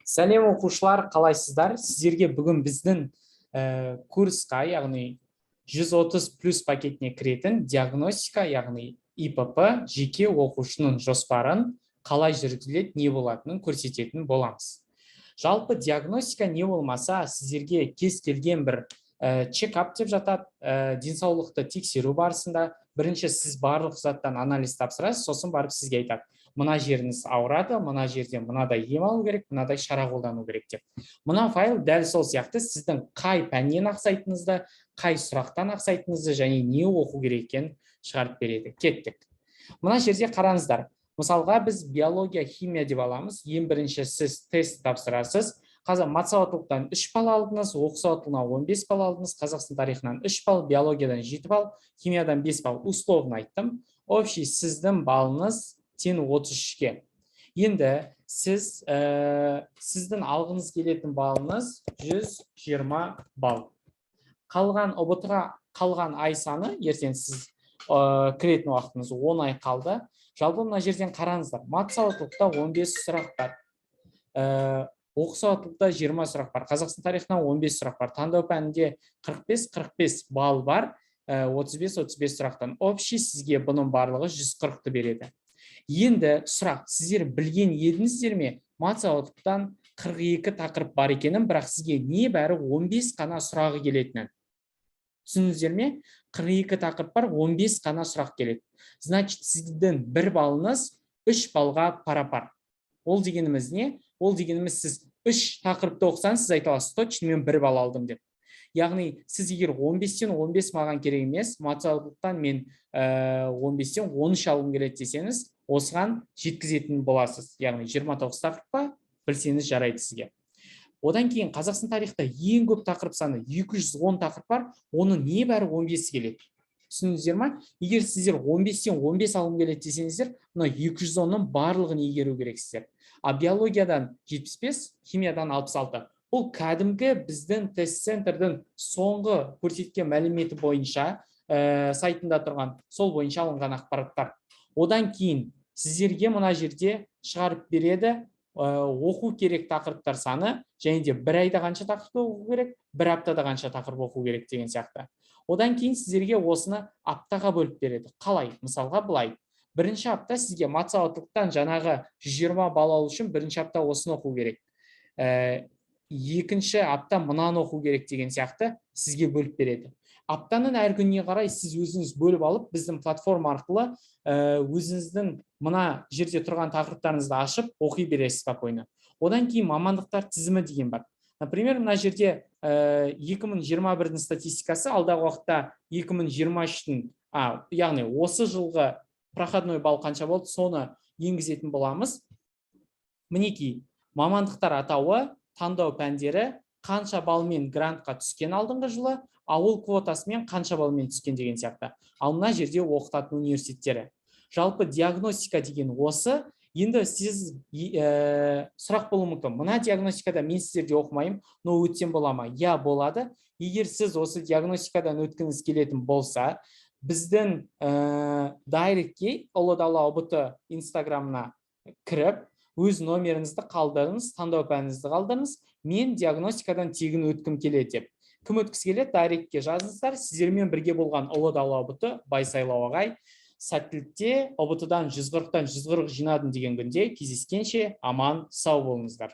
Сәлем, оқушылар, қалайсыздар? Сіздерге бүгін біздің курсқа, яғни 130 плюс пакетіне кіретін диагностика, яғни ИПП, жеке оқушының жоспарын қалай жүргізіледі, не болатынын көрсететін боламыз. Жалпы диагностика не болмаса сіздерге кез келген бір чекап деп жатады, денсаулықты тексеру барысында бірінші сіз барлық заттан анализ тапсырасыз, сосын барып сізге айтады: мына жеріңіз ауырады, мына жерде мынадай ем алу керек, мынадай шара қолдану керек деп. Мына файл дәл сол сияқты сіздің қай пәннен ақсайтыныңызды, қай сұрақтан ақсайтыныңызды және не оқу керек екенін шығарып береді. Кеттік. Мына жерде қараңыздар, мысалға, біз биология, химия деп аламыз. Ең бірінші сіз тест тапсырасыз. Қазір мат сауаттылықтан 3 балл алдыңыз, оқу сауаттылығынан 15 балл алдыңыз, Қазақстан тарихынан 3 балл, биологиядан 7 балл, химиядан 5 балл, условно айттым. Общий сіздің балыңыз тең 33-ке. Енді сіз сіздің алғыңыз келетін балыңыз 120 балл. Қалған ҰБТ ға қалған ай саны, ертең сіз кіретін уақытыңыз 10 ай қалды. Жалпы мына жерден қараңыздар: мат сауаттылықта 15 сұрақ бар, оқу сауаттылықта 20 сұрақ бар, Қазақстан тарихынан 15 сұрақ бар, таңдау пәнінде 45-45 балл бар, 35-35 сұрақтан. Общий сізге бұның барлығы 140-ты береді. Енді сұрақ: сіздер білген едіңіздер ме мат сауаттылықтан 42 тақырып бар екенін, бірақ сізге небәрі 15 қана сұрағы келетінін? Түсіндіңіздер ме? 42 тақырып бар, 15 қана сұрақ келеді. Значит, сіздің бір балыңыз 3 балға пара-пар. Ол дегеніміз не? Ол дегеніміз, сіз үш тақырыпты оқысаңыз, сіз айта аласыз: точно мен бір балл алдым деп. Яғни сіз егер 15-тен 15 маған керек емес, мат сауаттылықтан мен 15-тен 13 алғым келеді десеңіз, осыған жеткізетін боласыз. Яғни 29 тақырып па, білсеңіз жарайды сізге. Одан кейін Қазақстан тарихта ең көп тақырып саны 210 тақырып бар, оның небәрі 15 келеді. Түсіндіңіздер ма? Егер сіздер 15-тен 15 алғым келеді десеңіздер, мына 210-ның барлығын игеру керексіздер. А биологиядан 75, химиядан 66. Бұл кәдімгі біздің тест центрдің соңғы көрсеткен мәліметі бойынша, сайтында тұрған, сол бойынша алынған ақпараттар. Одан кейін сіздерге мына жерде шығарып береді оқу керек тақырыптар саны және де бір айда қанша тақырып оқу керек, бір аптада қанша тақырып оқу керек деген сияқты. Одан кейін сіздерге осыны аптаға бөліп береді. Қалай? Мысалға, былай: бірінші апта сізге мат сауаттылықтан жаңағы 120 балл алу үшін бірінші апта осыны оқу керек, екінші апта мынаны оқу керек деген сияқты сізге бөліп береді. Аптаның әр күніне қарай сіз өзіңіз бөліп алып, біздің платформа арқылы өзіңіздің мына жерде тұрған тақырыптарыңызды ашып оқи бересіз спокойно. Одан кейін мамандықтар тізімі деген бар. Например, мына жерде 2021-дің статистикасы, алдағы уақытта 2023-тің, яғни осы жылғы проходной балл қанша болды, соны енгізетін боламыз. Мінекей, мамандықтар атауы, таңдау пәндері, қанша баллмен грантқа түскен алдыңғы жылы, ауыл квотасымен қанша баллмен түскен деген сияқты. Ал мына жерде оқытатын университеттері. Жалпы диагностика деген осы. Енді сіз сұрақ болуы мүмкін: мына диагностикада мен сіздерде оқымаймын, но өтсем бола ма? Иә, болады. Егер сіз осы диагностикадан өткіңіз келетін болса, біздің директке, Ұлы Дала ҰБТ инстаграмына кіріп, өз номеріңізді қалдырыңыз, таңдау пәніңізді қалдырыңыз, мен диагностикадан тегін өткім келеді деп. Кім өткісі келеді, директке жазыңыздар. Сіздермен бірге болған Ұлы Дала ҰБТ, Байсайлау ағай. Сәттілікте! ҰБТ-дан 140-тан 140 жинадым деген күнде кездескенше, аман сау болыңыздар.